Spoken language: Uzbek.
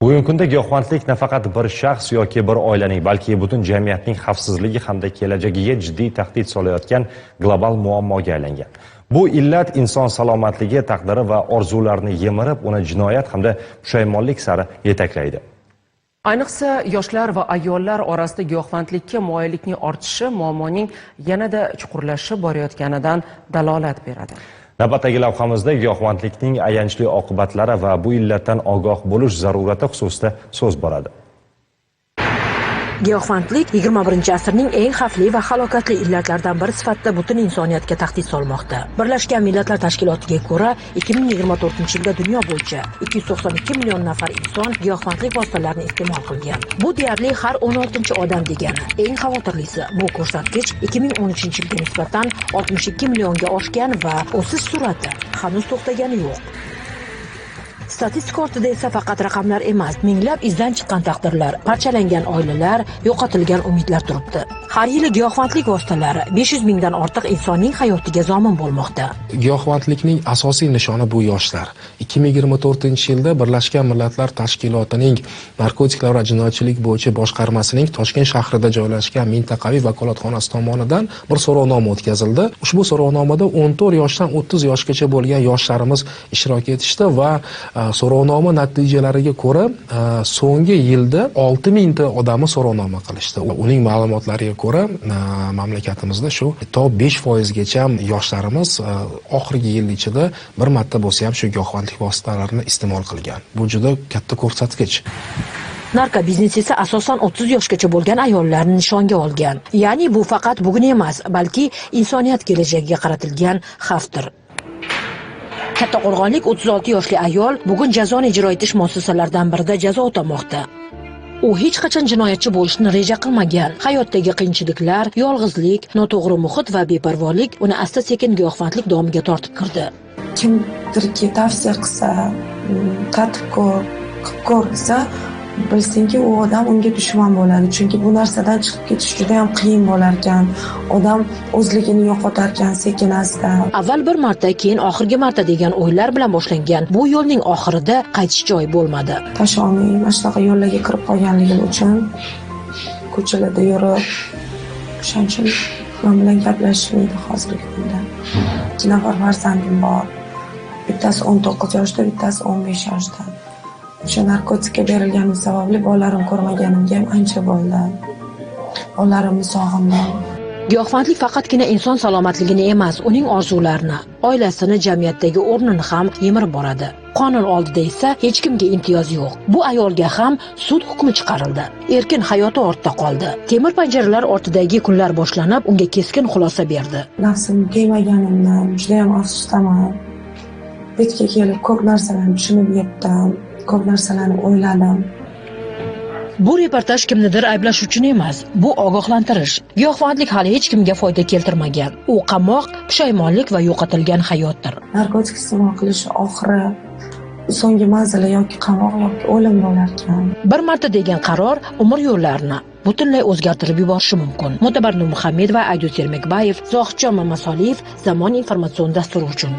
Bugungi kunda giyohvandlik nafaqat bir shaxs yoki bir oilaning, balki butun jamiyatning xavfsizligi hamda kelajagiga jiddiy tahdid solayotgan global muammoga aylangan. Bu illat inson salomatligi, taqdiri va orzularini yemirib, uni jinoyat hamda pushaymonlik sari yetaklaydi. Ayniqsa, yoshlar va ayollar orasida giyohvandlikka moyillikning ortishi muammoning yanada chuqurlashib borayotganidan dalolat beradi. Navbatdagi lavhamizda giyohvandlikning ayanchli oqibatlari va bu illatdan ogoh bo'lish zarurati xususida so'z boradi. Giyohvandlik 21-asrning eng xavfli va halokatli illatlaridan biri sifatida butun insoniyatga tahdid solmoqda. Birlashgan Millatlar Tashkilotiga ko'ra, 2024-yilda dunyo bo'yicha 292 million nafar inson giyohvandlik vositalarini iste'mol qilgan. Bu deyarli har 16-odam degani. Eng xavotirlisi, bu ko'rsatkich 2013-yilga nisbatan 62 millionga oshgan va o'sish sur'ati hanuz to'xtagani yo'q. Statistika ortida esa faqat raqamlar emas, minglab izdan chiqqan taqdirlar, parchalangan oilalar, yo'qotilgan umidlar turibdi. Har yili giyohvandlik vositalari 500 mingdan ortiq insonning hayotiga zomin bo'lmoqda. Giyohvandlikning asosiy nishoni bu yoshlar. 2024-yilda Birlashgan Millatlar Tashkilotining narkotiklar va jinoyatchilik bo'yicha boshqarmasining Toshkent shahrida joylashgan mintaqaviy vakolatxonasi tomonidan bir so'rovnoma o'tkazildi. Ushbu so'rovnomada 14 yoshdan 30 yoshgacha bo'lgan yoshlarimiz ishtirok etishdi va so'rovnoma natijalariga ko'ra so'nggi yilda 6 mingta odamni so'rovnoma qilishdi. Uning ma'lumotlariga ko'ra, mamlakatimizda shu to 5% gacha yoshlarimiz oxirgi yil ichida bir marta bo'lsa ham shu giyohvandlik vositalarini iste'mol qilgan. Bu juda katta ko'rsatkich. Narkobiznes esa asosan 30 yoshgacha bo'lgan ayollarni nishonga olgan. Ya'ni bu faqat bugun emas, balki insoniyat kelajagiga qaratilgan xavfdir. Kattaqo'rg'onlik 36 yoshli ayol bugun jazoni ijro etish muassasalaridan birida jazo o'tamoqda. U hech qachon jinoyatchi bo'lishni reja qilmagan. Hayotdagi qiyinchiliklar, yolg'izlik, noto'g'ri muhit va beparvolik uni asta-sekin giyohvandlik domiga tortib kirdi. Kimdirki tavsiya qilsa, tatib ko'r, qilib ko'r desa, bilsinki, u odam unga dushman bo'ladi. Chunki bu narsadan chiqib ketish juda ham qiyin bo'lar ekan. Odam o'zligini yo'qotar ekan sekin asta. Avval bir marta, keyin oxirgi marta degan o'ylar bilan boshlangan bu yo'lning oxirida qaytish joyi bo'lmadi. Tashlolmay, mana shunaqa yo'llarga kirib qolganligim uchun ko'chalarda yurib, o'shaning uchun men bilan gaplashishmaydi hozirgi kunda. 2 nafar farzandim bor. Bittasi 19 yoshda, bittasi 15 yoshda. O'sha narkotikka berilganim sababli bolalarim ko'rmaganimga ham ancha bo'ldi. Bolalarimni sog'indim. Giyohvandlik faqatgina inson salomatligini emas, uning orzularini, oilasini, jamiyatdagi o'rnini ham yemirib boradi. Qonun oldida esa hech kimga imtiyoz yo'q. Bu ayolga ham sud hukmi chiqarildi. Erkin hayoti ortda qoldi. Temir panjaralar ortidagi kunlar boshlanib, unga keskin xulosa berdi. Nafsimni tiymaganimdan juda ham afsusdaman. Betga kelib ko'p narsalarni tushunib yetdim, ko'p narsalarni o'yladim. Bu reportaj kimnidir ayblash uchun emas, bu ogohlantirish. Giyohvandlik hali hech kimga foyda keltirmagan. U qamoq, pushaymonlik va yo'qotilgan hayotdir. Narkotik iste'mol qilish oxiri so'nggi manzili yoki qamoq yoki o'lim bo'lar ekan. Bir marta degan qaror umr yo'llarini butunlay o'zgartirib yuborishi mumkin. Mo'tabar Nurmuhammedova, Aydos Ermekbayev, Zohidjon Mamasoliyev, Zamon informatsion dasturi uchun.